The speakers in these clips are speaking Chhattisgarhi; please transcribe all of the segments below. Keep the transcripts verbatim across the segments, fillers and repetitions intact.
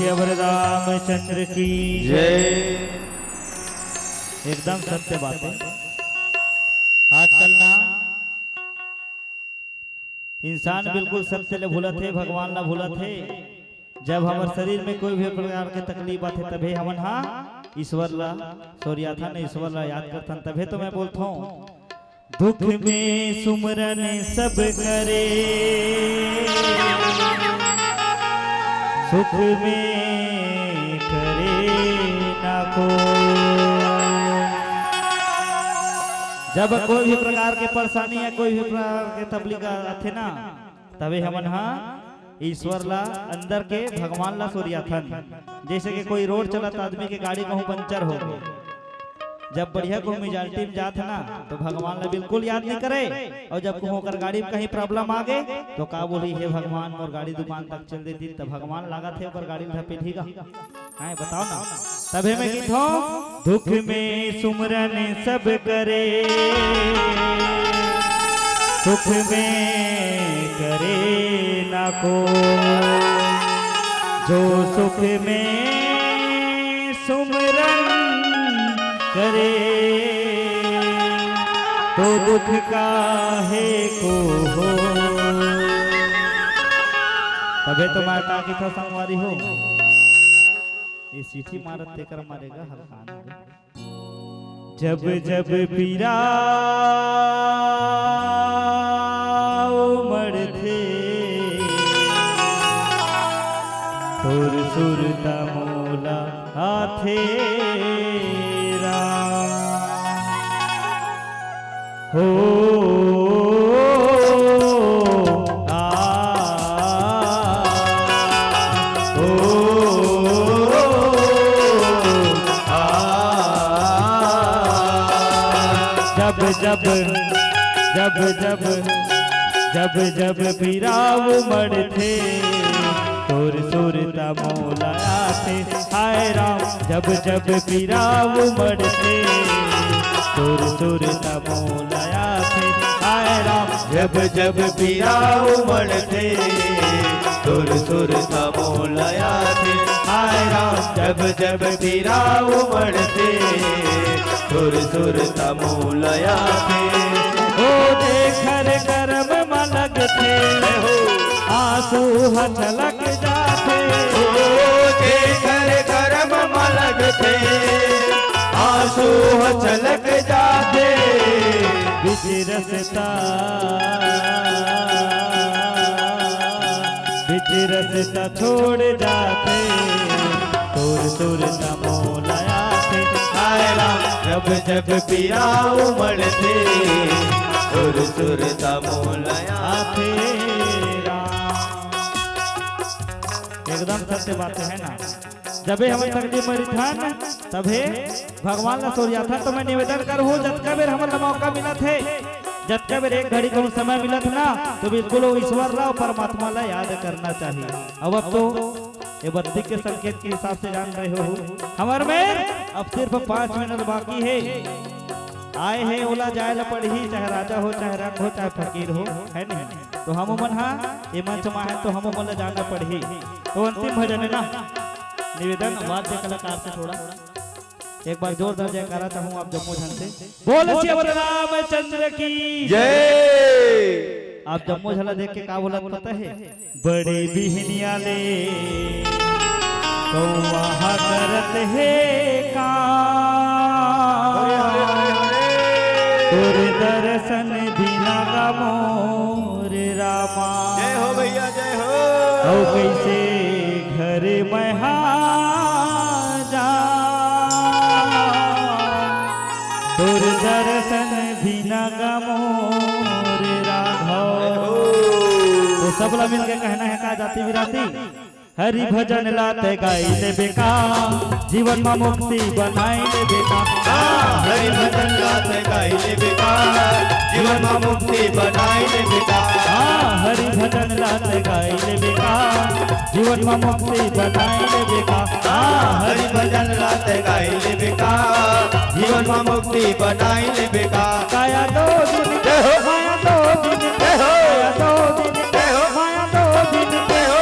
अब रामचंद्र की जय। एकदम सत्य बात है। आजकल ना इंसान बिल्कुल सत्य ले भूलत हे, भगवान ला भूलत हे। जब हमर शरीर में कोई भी प्रकार के तकलीफ आथे, तभे हमन हा ईश्वर ला सोरियाथन, ईश्वर ला याद करथन। तभे तो मैं बोलथों, दुख में सुमरन सब करे, सुख में करे ना को। जब कोई भी प्रकार के परेशानी या कोई भी प्रकार के तकलीफ आथे ना, तबे हमन हा ईश्वर ला, अंदर के भगवान ला सोरियाथन। जैसे कि कोई रोड चलत आदमी के गाड़ी कहूँ पंचर हो गए, जब बढ़िया कहूँ मिजाज टीम जात है ना, तो भगवान ला बिल्कुल याद नहीं करे। और जब कहूँ ओकर गाड़ी में कहीं प्रॉब्लम आ गए, तो का बोली, "हे भगवान, मोर गाड़ी दुकान तक चल देती," तब भगवान लागत है ओकर गाड़ी में धपेल ही गा। हाँ, बताओ ना। तभे मैं गीत हो, दुख में सुमरन सब करे, सुख में करे ना को। जो सुख में सुमरन करे, तो दुख काहे को हो। तभे तो मैं का किथा संगवारी हो, ये सीटी मारत तेकर मारेगा हल्का नहीं। जब जब पीरा उमड़थे, तोर सुरता मोला आथे राम। हो, आ, ओ, आ। जब जब, जब जब, जब जब पीरा उमड़थे, तोर सुरता मोला आथे। हाय राम, जब जब पीरा उमड़थे, तोर सुरता मोला आथे। हाय राम, जब जब पीरा उमड़थे, तोर सुरता मोला आथे। हाय राम, जब जब पीरा उमड़थे, तोर सुरता मोला आथे। ओ जेखर करम म लगथे, हो, आंसू ह छलक जाथे। ओ जेखर करम म लगथे, आंसू ह छलक जाथे। बिच रस्ता, बिच रस्ता छोड़ जाथे, तोर सुरता मोला आथे। हाय राम, जब जब पीरा उमड़थे, तोर सुरता मोला आथे राम। एकदम सत्य बात है ना। जबे हमन तकलीफ में रहिथन, तभे भगवान ला सोरियाथन। तो मैं निवेदन करहूँ, जतका बेर हमन ला मौका मिलत हे, जतका बेर एक घड़ी कहूँ समय मिलत ना, तो बिल्कुल वो ईश्वर ला, परमात्मा ला याद करना चाहिए। अब, अब तो ये बत्ती के संकेत के हिसाब से जान रहे हो, हमर में अब सिर्फ पाँच मिनट बाकी है। आए हे ओला जाए ला पड़ही, चाहे राजा हो, चाहे रंग हो, चाहे फकीर हो, है नहीं? तो हम मन हा ये मंच मा है, तो हम मन ला जाना पड़ही। तो अंतिम भजन है ना, निवेदन वाद्य कलाकार से थोड़ा एक बार जोरदार जयकारा चाहूँ आप जम्मो झन से। बोल सियावर रामचंद्र की जय। आप जम्मो झन ला देख के का बोलत पता है? बड़े बिहनिया ले कौआ हा करत हे काम। तोर दर्शन बिना गा मोर रामा। जय हो भैया, जय हो। अउ कैसे घर मैं हा जा। तोर दर्शन बिना गा मोर राघव। जय हो। तो सबला मिलके कहना है का जाति बिराती? हरि भजन ला तैं गाई लेबे का, जीवन मा मुक्ति बनाई लेबे का। हाँ, हरि भजन ला तैं गाई लेबे का, जीवन मा मुक्ति बनाई लेबे का। हाँ, हरि भजन ला तैं गाई लेबे का, जीवन मा मुक्ति बनाई लेबे का। हाँ, हरि भजन ला तैं गाई लेबे का, जीवन मा मुक्ति बनाई लेबे का। काया दो दिन, जय हो। माया दो दिन, जय हो। काया दो दिन, जय हो। माया दो दिन, जय हो।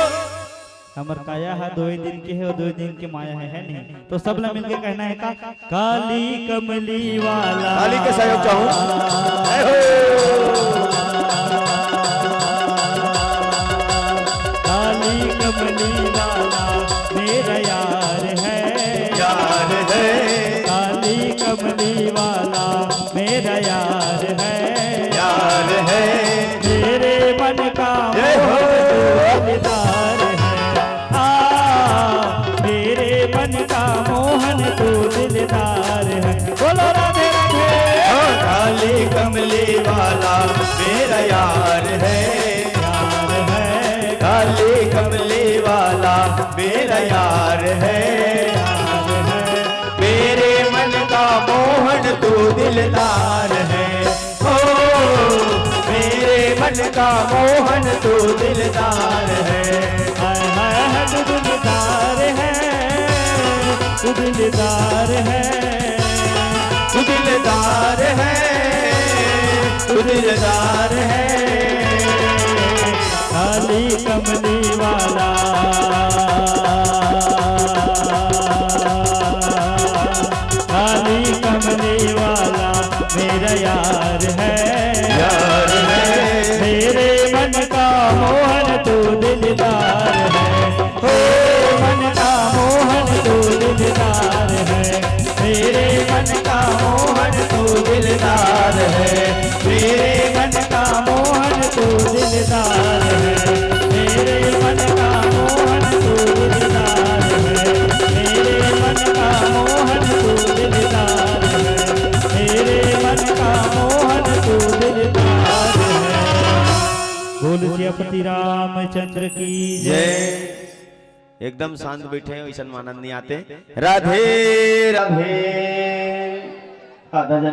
हमर काया ह दो दिन के हे अउ दो दिन के माया हे, हे नहीं? तो सब ला मिलके कहना हे का? काली कमली वाला। ताली के सहयोग चाहूं। जय हो। काली कमली वाला मेरा यार है। यार है। काली कमली वाला मेरा यार है। यार है। मेरे मन का जय हो। मोहन तू दिलदार है। आ, मेरे मन का मोहन तू दिलदार है। बोलो राधे राधे। ओ काली कमली वाला मेरा यार है। यार है। काली कमली वाला मेरा यार है। यार है। मेरे मन का मोहन तू दिलदार है। ओ मेरे मन का मोहन तू दिलदार है। हाय हाय हाय, तू दिलदार है, तू दिलदार है, तू दिलदार है, तू दिलदार है। काली कमली वाला, काली कमली वाला मेरा यार है। यार है। मेरे मन का मोहन तू दिलदार है। हो मन का मोहन तू दिलदार है। मेरे मन का मोहन तू दिलदार है। मेरे मन का मोहन तू दिलदार है। मेरे मन का मोहन तू दिलदार है। मेरे मन का मोहन तू दिलदार है। मेरे मन का मोहन तू दिलदार है। बोल सियापति रामचंद्र की जय। जय। एकदम शांत बैठे हो, ऐसा आनंद नहीं आते। राधे राधे। आधा जन